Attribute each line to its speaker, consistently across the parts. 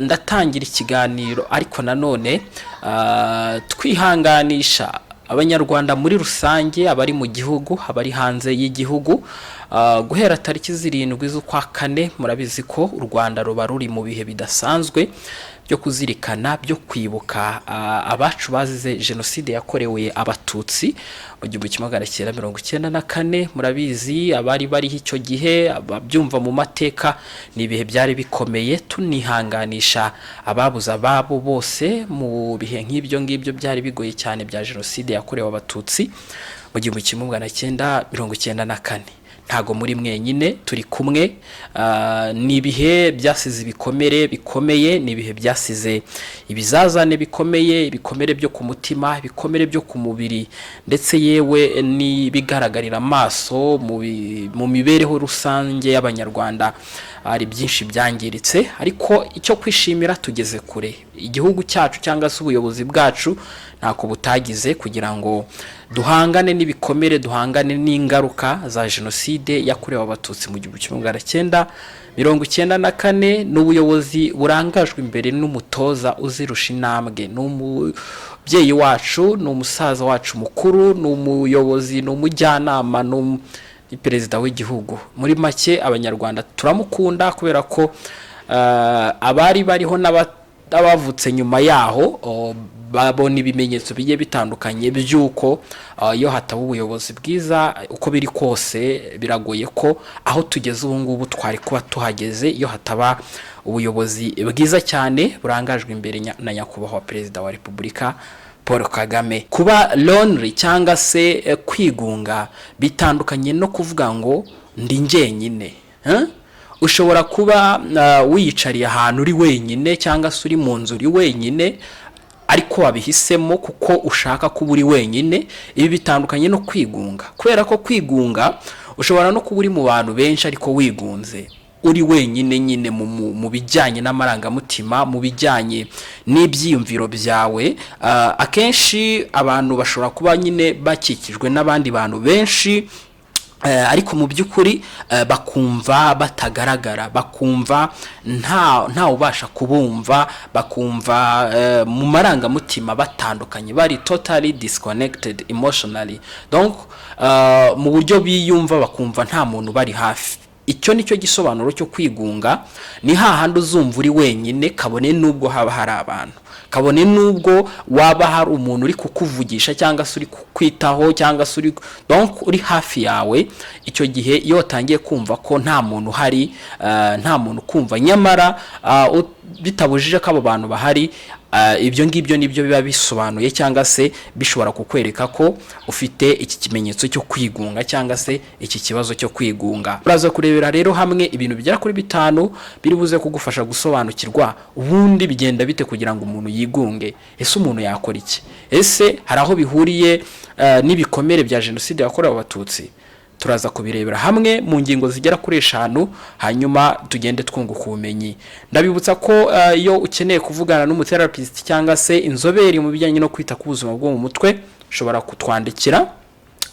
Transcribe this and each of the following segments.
Speaker 1: Ndatangira ikiganiro, ariko nanone twihanganisha Abanyarwanda muri rusange, abari mu gihugu, abari hanze y'igihugu. Guhera tariki 7 z'ukwa kane, murabizi ko u Rwanda ruba ruri mu bihe bidasanzwe byo kuzirikana, byo kwibuka abacu bazize Jenoside yakorewe Abatutsi mu 1994. Murabizi, abari bariho icyo gihe, ababyumva mu mateka, ni ibihe byari bikomeye. Tunihanganisha ababuze ababo bose mu bihe nk'ibyo ngibyo byari bigoye cyane bya Jenoside yakorewe Abatutsi mu 1994. Ntago muri mwenyine, turi kumwe. Ni ibihe byasize ibikomere bikomeye, ni ibihe byasize ibizazane bikomeye, ibikomere byo ku mutima, ibikomere byo ku mubiri, ndetse yewe n'ibigaragarira amaso mu mibereho rusange y'Abanyarwanda. Hari byinshi byangiritse, ariko icyo kwishimira, tugeze kure. Igihugu cyacu cyangwa se ubuyobozi bwacu ntako butagize kugira ngo duhangane n'ibikomere, duhangane n'ingaruka za Jenoside yakorewe Abatutsi mu 1994. Ni ubuyobozi burangajwe imbere n'umutoza uzirusha intambwe, ni umubyeyi wacu, ni umusaza wacu mukuru, ni umuyobozi, ni umujyanama, ni perezida w'igihugu. Muri make, Abanyarwanda turamukunda kubera ko abari bariho n'abavutse nyuma yaho babona ibimenyetso bigiye bitandukanye by'uko iyo hataba ubuyobozi bwiza, uko biri kose biragoye ko aho tugeze ubu ngubu twari kuba tuhageze, iyo hataba ubuyobozi bwiza cyane burangajwe imbere na Nyakubahwa Perezida wa Repubulika Paul Kagame. Kuba lonely cyangwa se kwigunga bitandukanye no kuvuga ngo ndi njyenyine. Ushobora kuba wiyicariye ahantu uri wenyine, cyangwa se uri mu nzu uri wenyine, ariko wabihisemo kuko ushaka kuba uri wenyine. Ibi bitandukanye no kwigunga, kubera ko kwigunga ushobora no kuba uri mu bantu benshi ariko wigunze, uri wenyine nyine mu bijyanye n'amarangamutima, mu bijyanye n'ibyiyumviro byawe. Akenshi abantu bashobora kuba nyine bakikijwe n'abandi bantu benshi, ariko mu by'ukuri bakumva batagaragara, bakumva nta ubasha kubumva, bakumva mu marangamutima batandukanye, bari totally disconnected emotionally. Donc mu buryo biyumva bakumva nta muntu bari hafi. Icyo ni cyo gisobanuro cyo kwigunga. Ni hahandi uzumva uri wenyine, kabone n'ubwo haba hari abantu, kabone n'ubwo waba hari umuntu uri kukuvugisha, cyangwa se uri kukwitaho, cyangwa se uri, donc, uri hafi yawe. Icyo gihe iyo watangiye kumva ko nta muntu uhari, nta muntu ukumva, nyamara bitabujije ko abo bantu bahari, ibyo ngibyo nibyo biba bisobanuye cyangwa se bishobora kukwereka ko ufite iki kimenyetso cyo kwigunga cyangwa se iki kibazo cyo kwigunga. Uraza kurebera rero hamwe ibintu bigera kuri bitanu biri buze kugufasha gusobanukirwa ubundi bigenda bite kugira ngo umuntu yigunge. Ese umuntu yakora iki? Ese hari aho bihuriye n'ibikomere bya Jenoside yakorewe Abatutsi? Turaza kubirebera hamwe mu ngingo zigera kuri eshanu, hanyuma tugende twunguka ubumenyi. Ndabibutsa ko iyo ukeneye kuvugana n'umutherapist cyangwa se inzobere mu bijyanye no kwita ku buzima bwo mu mutwe, ushobora kutwandikira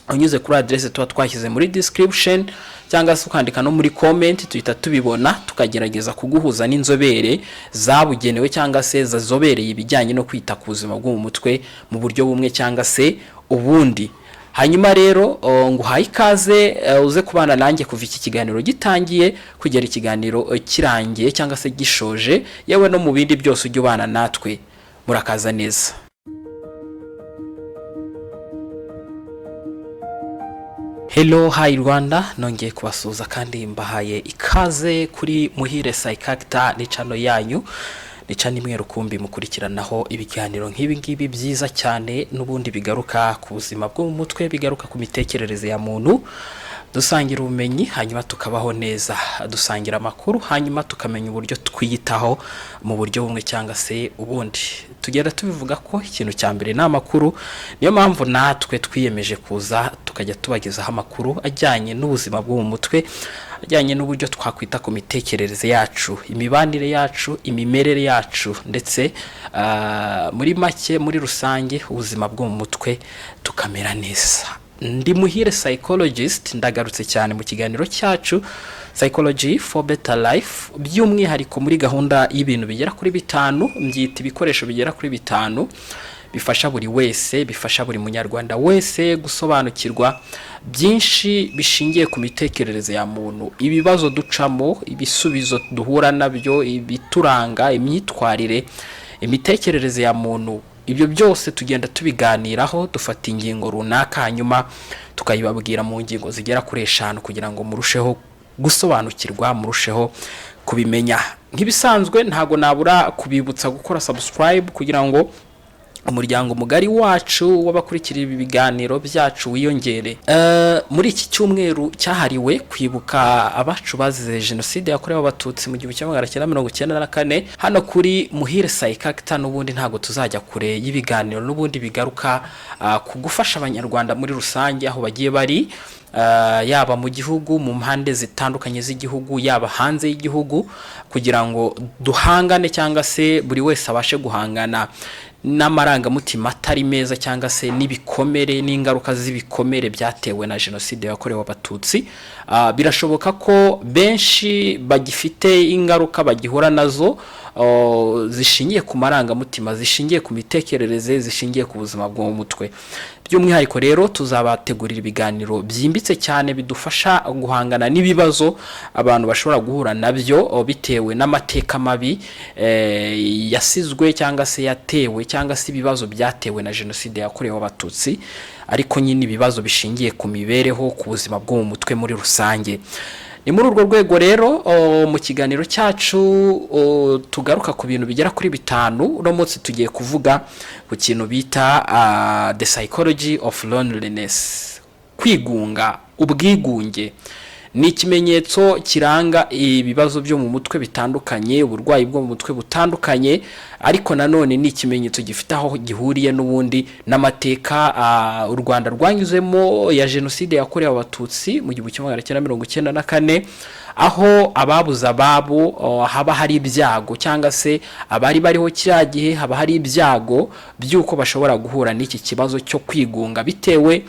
Speaker 1: unyuze kuri aderese tuba twashyize muri description, cyangwa se ukandika no muri comment, tuhita tubibona, tukagerageza kuguhuza n'inzobere zabugenewe cyangwa se zazobereye ibijyanye no kwita ku buzima bwo mu mutwe mu buryo bumwe cyangwa se ubundi. Hanyuma rero nguhaye ikaze, uze kubana nanjye kuva iki kiganiro gitangiye kugera ikiganiro kirangiye cyangwa se gishoje, yewe no mu bindi byose ujye ubana natwe. Murakaza neza. Hello, hi Rwanda, nongeye kubasuhuza kandi mbahaye ikaze kuri Muhire Psychacta. Ni channel yanyu, ni channel imwe rukumbi mukurikiranaho ibiganiro nk'ibi ngibi byiza cyane, n'ubundi bigaruka ku buzima bwo mu mutwe, bigaruka ku mitekerereze ya muntu. Dusangira ubumenyi hanyuma tukabaho neza, dusangira amakuru hanyuma tukamenya uburyo twiyitaho mu buryo bumwe cyangwa se ubundi. Tugenda tubivuga ko ikintu cya mbere ni amakuru. Niyo mpamvu natwe twiyemeje kuza tukajya tubagezaho amakuru ajyanye n'ubuzima bwo mu mutwe, ajyanye n'uburyo twakwita ku mitekerereze yacu, imibanire yacu, imimerere yacu, ndetse muri make, muri rusange, ubuzima bwo mu mutwe, tukamera neza. Ndi Muhire Psychologist, ndagarutse cyane mu kiganiro cyacu Psychology for Better Life, by'umwihariko muri gahunda y'ibintu bigera kuri bitanu, mbyita ibikoresho bigera kuri bitanu bifasha buri wese, bifasha buri Munyarwanda wese gusobanukirwa byinshi bishingiye ku mitekerereze ya muntu, ibibazo ducamo, ibisubizo duhura nabyo, ibituranga, imyitwarire, imitekerereze ya muntu. Ibyo byose tugenda tubiganiraho, dufata ingingo runaka, hanyuma tukayibabwira mu ngingo zigera kuri 5 kugira ngo murusheho gusobanukirwa, murusheho kubimenya. Nk'ibisanzwe, ntabwo nabura kubibutsa gukora subscribe kugira ngo umuryango mugari wacu w'abakurikira ibi biganiro byacu wiyongere. Muri iki cyumweru cyahariwe kwibuka abacu bazize Jenoside yakorewe Abatutsi mu 1994, hano kuri Muhire Psychologist n'ubundi ntabwo tuzajya kure y'ibiganiro n'ubundi bigaruka ku gufasha Abanyarwanda muri rusange aho bagiye bari, yaba mu gihugu, mu mpande zitandukanye z'igihugu, yaba hanze y'igihugu, kugira ngo duhangane cyangwa se buri wese abashe guhangana n'amarangamutima atari meza cyangwa se n'ibikomere n'ingaruka z'ibikomere byatewe na Jenoside yakorewe Abatutsi. Birashoboka ko benshi bagifite ingaruka bagihura nazo zishingiye ku marangamutima, zishingiye ku mitekerereze, zishingiye ku buzima bwo mu mutwe. By'umwihariko rero tuzabategurira ibiganiro byimbitse cyane bidufasha guhangana n'ibibazo abantu bashobora guhura nabyo bitewe n'amateka mabi yasizwe cyangwa se yatewe cyangwa se ibibazo byatewe na Jenoside yakorewe Abatutsi, ariko nyine ibibazo bishingiye ku mibereho, ku buzima bwo mu mutwe muri rusange. Ni muri urwo rwego rero mu kiganiro cyacu tugaruka ku bintu bigera kuri bitanu. Uno munsi tugiye kuvuga ku kintu bita the psychology of loneliness, kwigunga, ubwigunge. Ni ikimenyetso kiranga ibibazo byo mu mutwe bitandukanye, uburwayi bwo mu mutwe butandukanye, ariko nanone ni ikimenyetso gifite aho gihuriye n'ubundi n'amateka u Rwanda rwanyuzemo ya Jenoside yakorewe Abatutsi mu 1994, aho ababuze ababo haba hari ibyago, cyangwa se abari bariho kiriya gihe haba hari ibyago by'uko bashobora guhura n'iki kibazo cyo kwigunga bitewe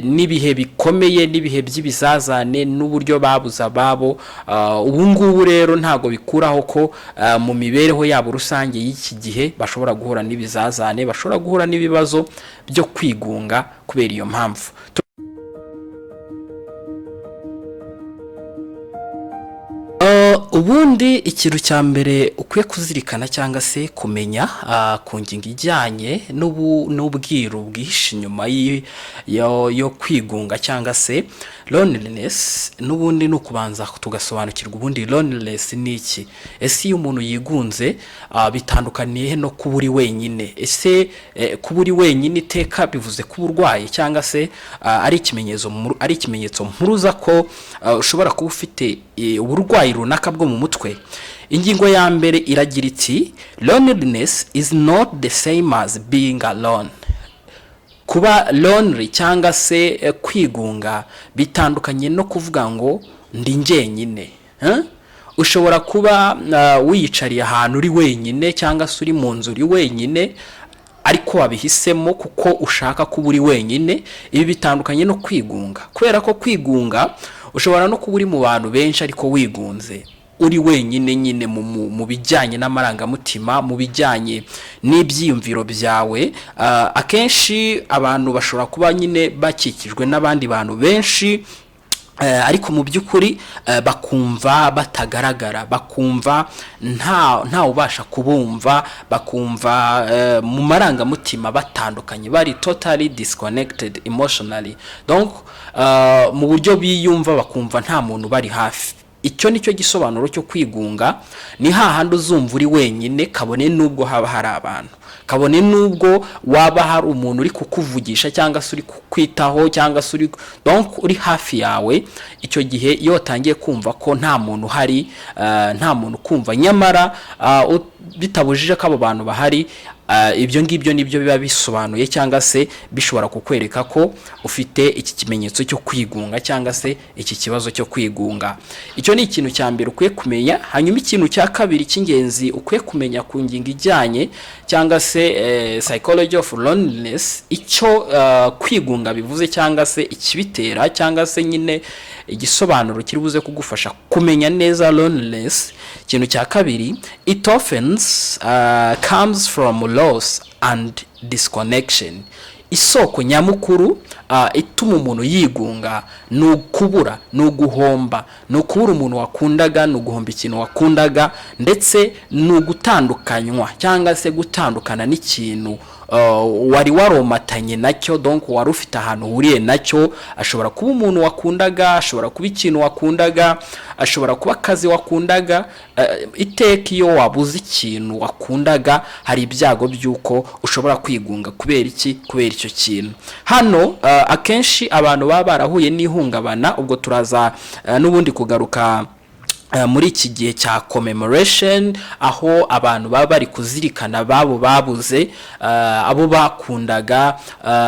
Speaker 1: n'ibihe bikomeye, n'ibihe by'ibizazane, n'uburyo babuze ababo. Ubu ngubu rero ntabwo bikuraho ko mu mibereho yabo rusange y'iki gihe bashobora guhura n'ibizazane, bashobora guhura n'ibibazo byo kwigunga kubera iyo mpamvu. Ubundi ikintu cya mbere ukwiye kuzirikana cyangwa se kumenya ku ngingo ijyanye n'ubwiru bwihishe inyuma yo kwigunga cyangwa se loneliness, n'ubundi ni ukubanza tugasobanukirwa ubundi loneliness ni iki. Ese iyo umuntu yigunze bitandukaniye he no kuba uri wenyine? Ese kuba uri wenyine iteka bivuze kuba urwaye, cyangwa se ari ikimenyetso mpuruza ko ushobora kuba ufite uburwayi runaka bwo mu mutwe? Ingingo ya mbere iragira iti: "Loneliness is not the same as being alone." Kuba lonely cyangwa se kwigunga bitandukanye no kuvuga ngo ndi njyenyine. Eh? Ushobora kuba wiyicariye ahantu uri wenyine, cyangwa se uri mu nzu uri wenyine, ariko wabihisemo kuko ushaka kuba uri wenyine. Ibi bitandukanye no kwigunga, kubera ko kwigunga ushobora no kuba uri mu bantu benshi ariko wigunze, uri wenyine nyine mu bijyanye n'amarangamutima, mu bijyanye n'ibyiyumviro byawe. Akenshi abantu bashobora kuba nyine bakikijwe n'abandi bantu benshi, ariko mu by'ukuri bakumva batagaragara, bakumva nta ubasha kubumva, bakumva mu marangamutima batandukanye, bari totally disconnected emotionally. Donc mu buryo biyumva bakumva nta muntu bari hafi. Icyo ni cyo gisobanuro cyo kwigunga. Ni hahandi uzumva uri wenyine, kabone n'ubwo haba hari abantu, kabone n'ubwo waba hari umuntu uri kukuvugisha cyangwa se uri kukwitaho cyangwa se uri, donc, uri hafi yawe. Icyo gihe iyo watangiye kumva ko nta muntu uhari, nta muntu ukumva, nyamara bitabujije ko abo bantu bahari. Ibyo ngibyo nibyo biba bisobanuye cyangwa se bishobora kukwereka ko ufite iki kimenyetso cyo kwigunga cyangwa se iki kibazo cyo kwigunga. Icyo ni ikintu cya mbere ukwiye kumenya. Hanyuma ikintu cya kabiri cy'ingenzi ukwiye kumenya ku ngingo ijyanye cyangwa se psychology of loneliness, icyo kwigunga bivuze cyangwa se ikibitera, cyangwa se nyine igisobanuro kiri buze kugufasha kumenya neza loneliness, ikintu cya kabiri, it often comes from loss and disconnection. Isoko nyamukuru ituma umuntu yigunga ni ukubura, ni uguhomba, ni ukubura umuntu wakundaga, ni uguhomba ikintu wakundaga, ndetse ni ugutandukanywa cyangwa se gutandukana n'ikintu wari waromatanye nacyo, donc wari ufite ahantu uhuriye nacyo. Ashobora kuba umuntu wakundaga, ashobora kuba ikintu wakundaga, ashobora kuba akazi wakundaga. Iteka iyo wabuze ikintu wakundaga, hari ibyago by'uko ushobora kwigunga. Kubera iki? Kubera icyo kintu. Hano akenshi abantu baba barahuye n'ihungabana, ubwo turaza n'ubundi kugaruka muri iki gihe cya commemoration, aho abantu baba bari kuzirikana ababo babuze, abo bakundaga,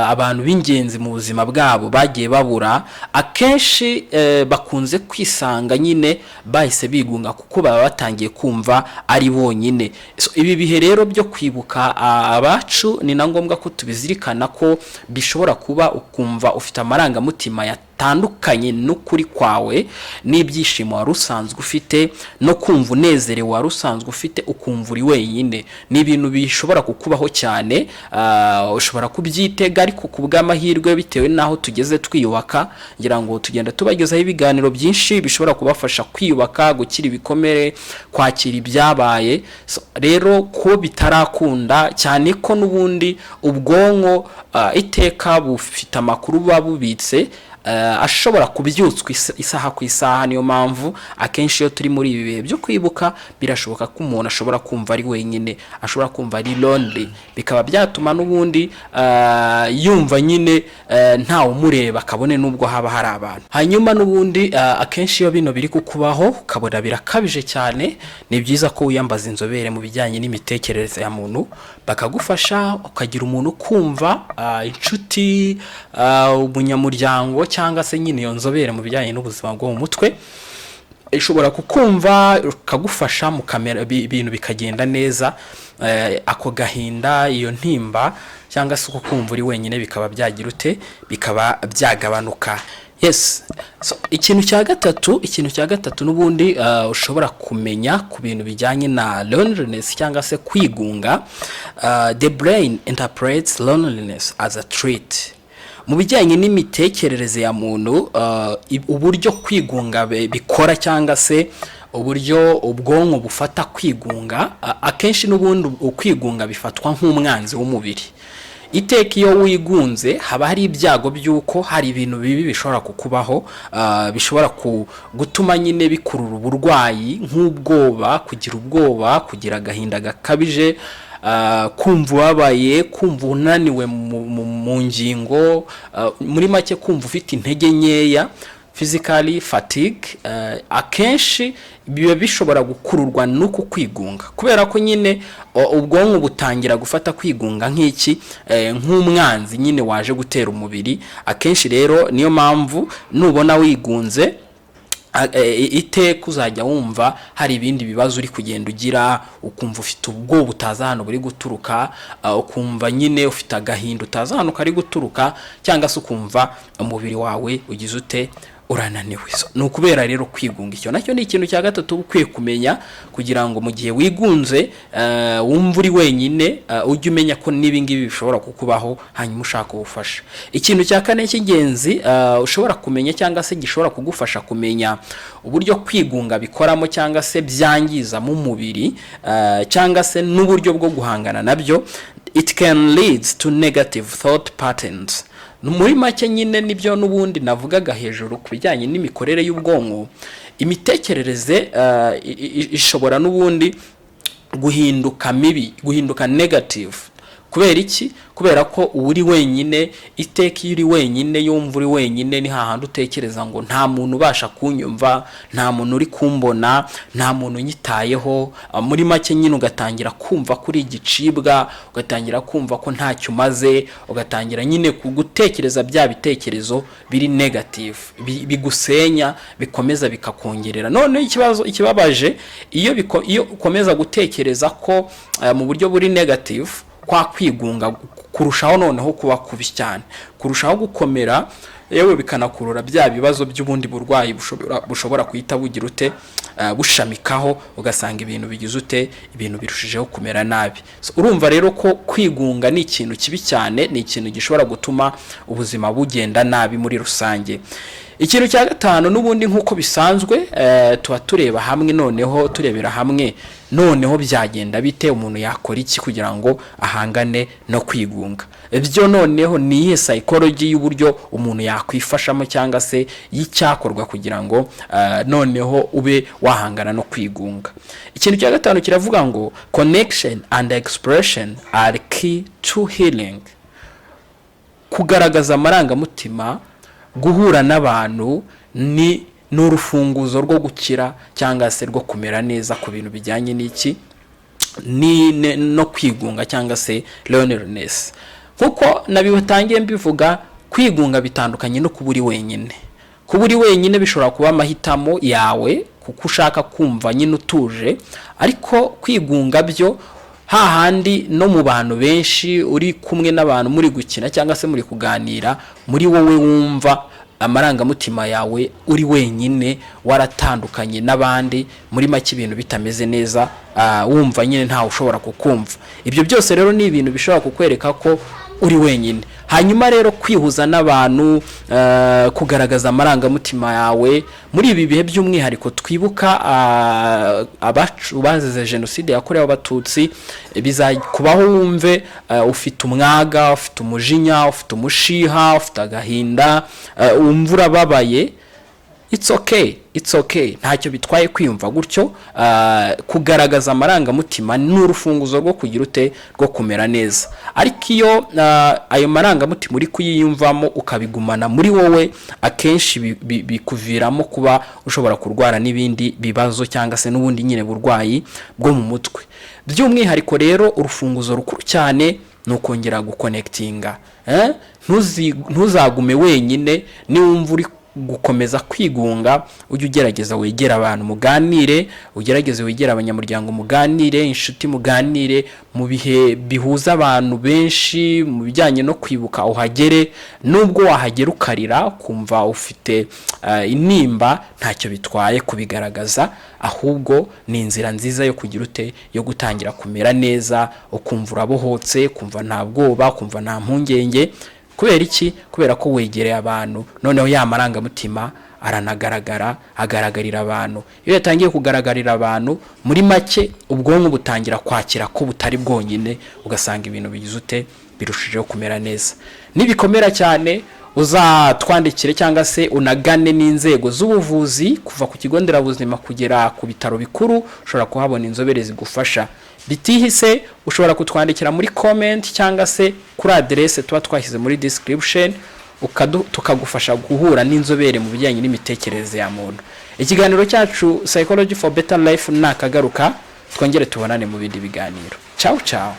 Speaker 1: abantu b'ingenzi mu buzima bwabo bagiye babura, akenshi bakunze kwisanga nyine bahise bigunga kuko baba batangiye kumva ari bonyine. So, ibi bihe rero byo kwibuka abacu ni na ngombwa ko tubizirikana ko bishobora kuba ukumva ufite amarangamutima yatandukanye n'ukuri kwawe, n'ibyishimo wari usanzwe ufite, no kumva unezerewe wari usanzwe ufite, ukumva uri wenyine. Ni ibintu bishobora kukubaho cyane, ushobora kubyitega. Ariko ku bw'amahirwe, bitewe n'aho tugeze twiyubaka, ngira ngo tugenda tubagezaho ibiganiro byinshi bishobora kubafasha kwiyubaka, gukira ibikomere, kwakira ibyabaye. So, rero ko bitarakunda cyane ko n'ubundi ubwonko iteka bufite amakuru buba bubitse ashobora kubyutswa isaha ku isaha. Niyo mpamvu akenshi iyo turi muri ibi bihe byo kwibuka, birashoboka ko umuntu ashobora kumva ari wenyine, ashobora kumva ari lonely, bikaba byatuma n'ubundi yumva nyine ntawe umureba, kabone n'ubwo haba hari abantu. Hanyuma n'ubundi akenshi iyo bino biri kukubaho, ukabona birakabije cyane, ni byiza ko wiyambaza inzobere mu bijyanye n'imitekerereze ya muntu, bakagufasha, ukagira umuntu ukumva, inshuti, umunyamuryango, cyangwa se nyine iyo nzobere mu bijyanye n'ubuzima bwo mu mutwe ishobora kukumva, ikagufasha mu kamera, ibintu bikagenda neza, ako gahinda, iyo ntimba, cyangwa se uko kumva uri wenyine bikaba byagira ute? Bikaba byagabanuka. Yes. So, ikintu cya gatatu n'ubundi ushobora kumenya ku bintu bijyanye na loneliness cyangwa se kwigunga, the brain interprets loneliness as a threat. Mu bijyanye n'imitekerereze ya muntu, uburyo kwigunga bikora cyangwa se uburyo ubwonko bufata kwigunga, akenshi n'ubundi ukwigunga bifatwa nk'umwanzi w'umubiri. Iteka iyo wigunze haba hari ibyago by'uko hari ibintu bibi bishobora kukubaho, bishobora gutuma nyine bikurura uburwayi nk'ubwoba, kugira ubwoba, kugira agahinda gakabije, kumva ubabaye, kumva unaniwe mu ngingo, muri make kumva ufite intege nkeya, physically fatigue. Akenshi biba bishobora gukururwa n'uku kwigunga, kubera ko nyine ubwonko butangira gufata kwigunga nk'iki? Nk'umwanzi nyine waje gutera umubiri. Akenshi rero niyo mpamvu nubona wigunze, iteka uzajya wumva hari ibindi bibazo uri kugenda ugira, ukumva ufite ubwoba utazi ahantu buri guturuka, ukumva nyine ufite agahinda utazi ahantu kari guturuka, cyangwa se ukumva umubiri wawe ugize ute? Urananiwe. So, ni ukubera rero kwigunga. Icyo nacyo ni ikintu cya gatatu uba ukwiye kumenya, kugira ngo mu gihe wigunze, wumva uri wenyine, ujye umenya ko n'ibi ngibi bishobora kukubaho, hanyuma ushaka ubufasha. Ikintu cya kane cy'ingenzi ushobora kumenya cyangwa se gishobora kugufasha kumenya uburyo kwigunga bikoramo cyangwa se byangizamo umubiri, cyangwa se n'uburyo bwo guhangana nabyo, it can lead to negative thought patterns. Muri make nyine nibyo n'ubundi navugaga hejuru ku bijyanye n'imikorere y'ubwonko. Imitekerereze ishobora n'ubundi guhinduka mibi, guhinduka negative. Kubera iki? Kubera ko uba uri wenyine iteka. Iyo uri wenyine, yumva uri wenyine, ni hahandi utekereza ngo nta muntu ubasha kunyumva, nta muntu uri kumbona, nta muntu unyitayeho. Muri make nyine ugatangira kumva ko uri igicibwa, ugatangira kumva ko ntacyo umaze, ugatangira nyine gutekereza bya bitekerezo biri negative, bigusenya, bikomeza bikakongerera. Noneho ikibazo, ikibabaje, iyo ukomeza gutekereza ko mu buryo buri negative, kwa kwigunga kurushaho noneho kuba kubi cyane, kurushaho gukomera, yewe bikanakurura bya bibazo by'ubundi burwayi bushobora guhita bugira ute, bushamikaho, ugasanga ibintu bigize ute, ibintu birushijeho kumera nabi. So, urumva rero ko kwigunga ni ikintu kibi cyane, ni ikintu gishobora gutuma ubuzima bugenda nabi muri rusange. Ikintu cya gatanu, n'ubundi nk'uko bisanzwe, tuba tureba hamwe noneho, turebera hamwe noneho byagenda bite, umuntu yakora iki kugira ngo ahangane no kwigunga. Ibyo noneho ni iyihe psychology y'uburyo umuntu yakwifashamo, cyangwa se y'icyakorwa kugira ngo noneho ube wahangana no kwigunga? Ikintu cya gatanu kiravuga ngo "Connection and expression are key to healing." Kugaragaza amarangamutima, guhura n'abantu ni urufunguzo rwo gukira cyangwa se rwo kumera neza ku bintu bijyanye n'iki, no kwigunga cyangwa se loneliness. Nkuko nabitangiye mbivuga, kwigunga bitandukanye no kuba uri wenyine. Kuba uri wenyine bishobora kuba amahitamo yawe kuko ushaka kumva nyine utuje, ariko kwigunga byo hahandi no mu bantu benshi, uri kumwe n'abantu, muri gukina cyangwa se muri kuganira, muri wowe wumva amarangamutima yawe uri wenyine, waratandukanye n'abandi, muri make ibintu bitameze neza, wumva nyine ntawe ushobora kukumva. Ibyo byose rero ni ibintu bishobora kukwereka ko uri wenyine. Hanyuma rero kwihuza n'abantu, kugaragaza amarangamutima yawe muri ibi bihe by'umwihariko twibuka abacu bazize Jenoside yakorewe Abatutsi, bizakubaho wumve ufite umwaga, ufite umujinya, ufite umushiha, ufite agahinda, wumva urababaye. It's okay, it's okay, ntacyo bitwaye kwiyumva gutyo. Kugaragaza amarangamutima ni urufunguzo rwo kugira ute, rwo kumera neza. Ariko iyo ayo marangamutima uri kuyiyumvamo ukabigumana muri wowe, akenshi bikuviramo kuba ushobora kurwara n'ibindi bibazo cyangwa se n'ubundi nyine burwayi bwo mu mutwe. By'umwihariko rero, urufunguzo rukuru cyane ni ukongera guconnectinga, eh? Ntuzagume wenyine. Niwumva uri gukomeza kwigunga, ujye ugerageza wegere abantu muganire, ugerageze wegere abanyamuryango muganire, inshuti muganire, mu bihe bihuza abantu benshi mu bijyanye no kwibuka uhagere. Nubwo wahagera ukarira, ukumva ufite intimba, ntacyo bitwaye kubigaragaza, ahubwo ni inzira nziza yo kugira ute, yo gutangira kumera neza, ukumva urabohotse, ukumva nta bwoba, ukumva nta mpungenge. Kubera iki? Kubera ko wegereye abantu, noneho ya marangamutima aranagaragara, agaragarira abantu. Iyo yatangiye kugaragarira abantu, muri make ubwonko butangira kwakira ko butari bwonyine, ugasanga ibintu bigize ute, birushijeho kumera neza. Nibikomera cyane, uzatwandikire cyangwa se unagane n'inzego z'ubuvuzi, kuva ku kigo nderabuzima kugera ku bitaro bikuru, ushobora kuhabona inzobere zigufasha. Bitihise, ushobora kutwandikira muri comment cyangwa se kuri aderese tuba twashyize muri description, tukagufasha guhura n'inzobere mu bijyanye n'imitekerereze ya muntu. Ikiganiro cyacu Psychology for Better Life nakagaruka, twongere tubonane mu bindi biganiro. Ciao ciao.